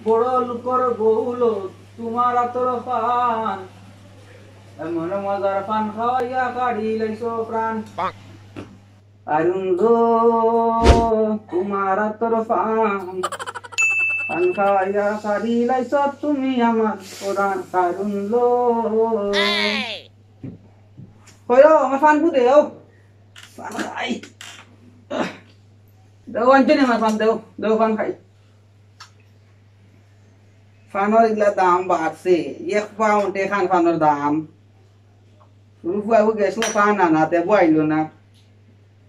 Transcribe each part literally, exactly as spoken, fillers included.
বড় লোকর বউলো তোমার আতর পান, এমন মজার পান খাওয়াইয়া কাড়ি লাইছো প্রাণ। কারুন লো, তোমার আতর পান, পান খাওয়াইয়া কাড়ি লাইছো তুমি আমার পরাণ। কারুন লো, কইও আমার পান বুঝে ও, পান খাই। দেও আনছো নি আমার পান, দেও, দেও পান খাই। পানর ইলা দাম বাড়ছে, এক পাউন্ড এখান পানর দাম। রূপবাবু গেছিল পান আনাতে, বইল না।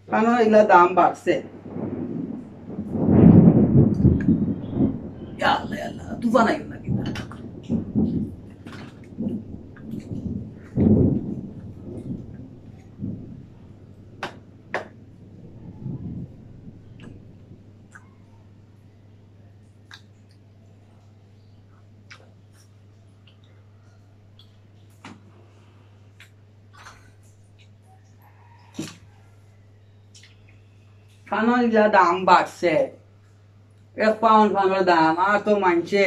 পানর ইলা দাম বাড়ছে। ইয়া আল্লাহ, ইয়া আল্লাহ, তুফান আইল না কিতা? পানর ইলা দাম বাড়ছে, এক পাউন্ড পানর দাম। আর তো মানষে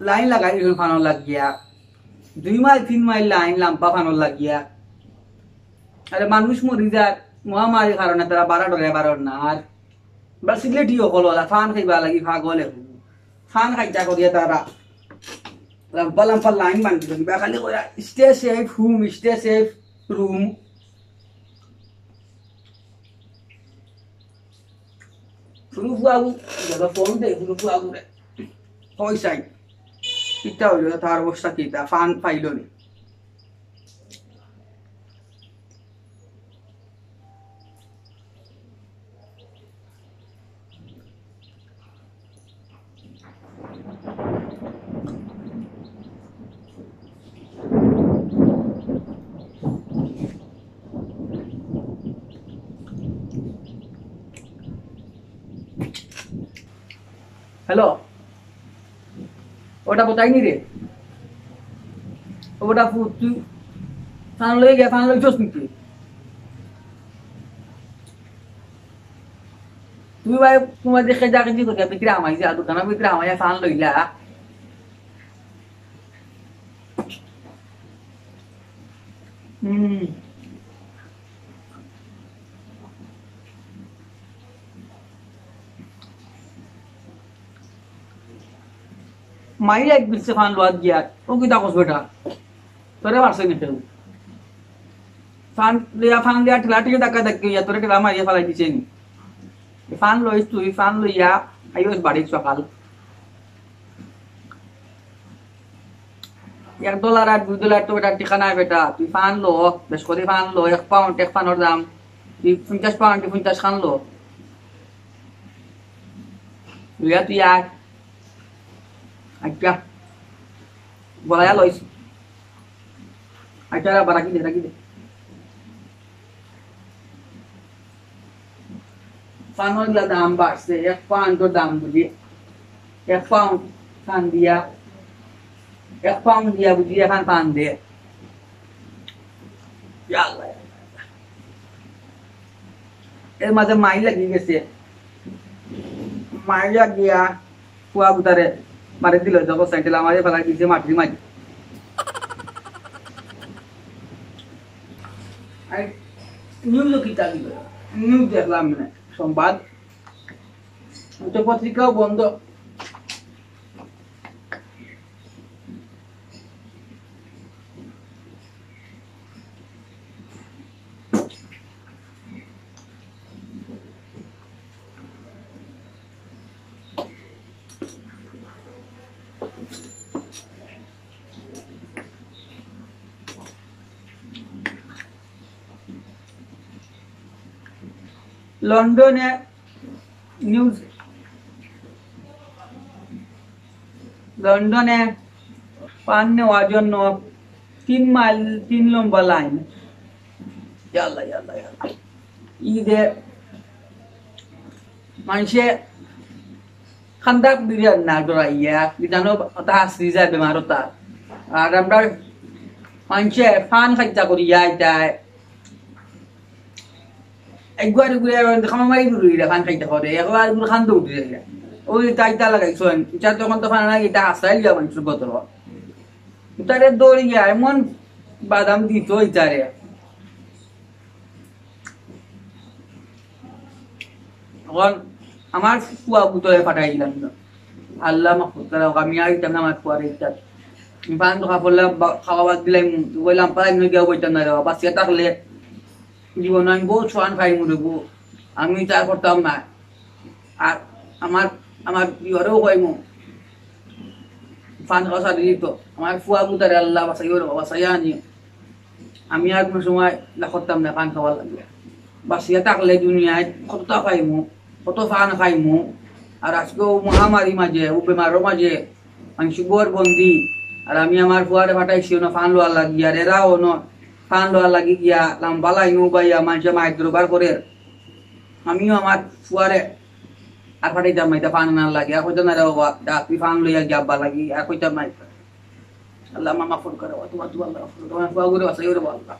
লাইন লাগাই দিছইন পানর লাগিয়া, দুই মাইল তিন মাইল লাইন লাম্বা পানর লাগিয়া। আরে মানুষ মরি যার মহামারীর কারণে, তারা বারা ডরে বারর না। আর বা সিলেটি অকল ওলা পান খাইবার লাগি পাগল অখন। পান খাইতা করিয়া তারা লাম্বা লাম্বা লাইন বান্ধি দিবা, খালি কইরা, "Stay safe home, stay safe room।" হুরু ফুয়াগু, দাদা ফোন দে, হুরু ফুয়াগুরে। কই চাই? কিতা অইল, তার অবস্থা কিতা? পান পাইল নি? হ্যালো, ওটা কোথায় নি রে? ওটা ফু-, তুই পান লই গিয়া, পান লইছস নাকি? তুই ভাই, তোমার দেখে যা কিছু করিয়া ভিতরে হামাই যা, দোকানের ভিতরে হামাই যা, পান লইলা। হুম। মাইর এক বিলছে পান লওয়াত গিয়া, ও কিতা কস বেটা? তোরে মারছে নি কেউ? পান লইয়া, পান লইয়া ঠেলা ঠেলি ধাক্কা ধাক্কি হইয়া তোরে ঠেলা মারিয়া ফালাই দিছে নি? পান লইস তুই, পান লইয়া আইস বাড়িত সকাল। এক ডলার আর দুই ডলার তো বেটার টেকা নাই বেটা। তুই পান ল, বেশ করি পান ল, এক পাউন্ড, এক পানর দাম। তুই পঞ্চাশ পাউন্ড, তুই পঞ্চাশ খান ল। লইয়া তুই আয়। আচ্ছা। বলাইয়া লইস। আচ্ছা, রাখি দে, রাখি দে। পানর ইলা দাম বাড়ছে, এক পাউন্ডর দাম বুঝি, এক পাউন্ড পান দিয়া, এক পাউন্ড দিয়া বুঝি এখন পান দে। ইয়া আল্লাহ, ইয়া আল্লাহ। এর মাঝে মাইর লাগি গেছে, মাইর লাগিয়া ফুয়া গুতারে মারি দিল, যখন সাইকেল আমারে ফেলাই দিছে মাটির মাঝে। আর নিউজও কিতা দিল, নিউজ দেখলাম না, সংবাদ, তো পত্রিকাও বন্ধ। লন্ডনে নিউজ, লন্ডনে পান নেওয়ার জন্য তিন মাইল, তিন লম্বা লাইন। ইয়াল্লা, ইয়াল্লা, ইয়াল্লা। ই যে মানষে খান্দা বিরাট না ডরাইয়া, কি জানো, ওটা হাসি যায় বেমার ওটা। আর আমরা মানষে পান খাইতা করিয়া এটায় একবার ঘুরে খামা মারি ঘুরে ফান খাইতে পারে, একবার ঘুরে খান দৌড় দিয়ে যায়। ওই তাইতা লাগাইছইন, ইটা তখন তো ফানা নাই, ইটা হাসাই লিয়া মানুষের বোতল। ইতারে দৌড়িয়া এমন বাদাম দিত ইতারে। এখন আমার ফুয়া পুতরে ফাটাই দিলাম না। আল্লাহ মাফ করতে দাও, আমি আর দিতাম না আমার ফুয়ারে ইটা। আমি পান তো খাওয়া বাদ দিলাম, কইলাম পালাই নই গিয়া বইতাম না রে বাবা, বাঁচিয়া থাকলে জীবনে আমি বহুত ফান খাইমু রে বউ, আমি ইতা করতাম না। আর আমার, আমার বিয়ারেও কইমু, ফান খাওয়া ছাড়ি দিত। আমার ফুয়া পুতরে আল্লাহ বাঁচাইও রে বাবা, বাঁচাইয়া আনি। আমি আর কোনো সময় না করতাম না ফান খাওয়ার লাগিয়া। বাঁচিয়া থাকলে দুনিয়াত কততা খাইমু, কত ফান খাইমু। আর আজকে ও মহামারী মাঝে, ও বেমারর মাঝে, আমি সুগর বন্দি। আর আমি আমার ফুয়ারে ফাটাইছি অনো ফান লওয়ার লাগি, আর এরাও অনো ফান লওয়ার লাগি গিয়া লাম্বা লাইন উবাইয়া মানুষে মাইর দরবার করের। আমিও আমার ফুয়ারে আর ফাটাইতাম না, ইতা ফান আনার লাগি। আর কইতাম না রে বাবা, যা তুই ফান লইয়া গিয়া আব্বার লাগি, আর কইতাম না ইতা। আল্লাহ মাফ করো, তোমার, তোমার আল্লাহ মাফ করো, তোমার ফুয়াগুরে বাঁচাইও রে বাবা আল্লাহ।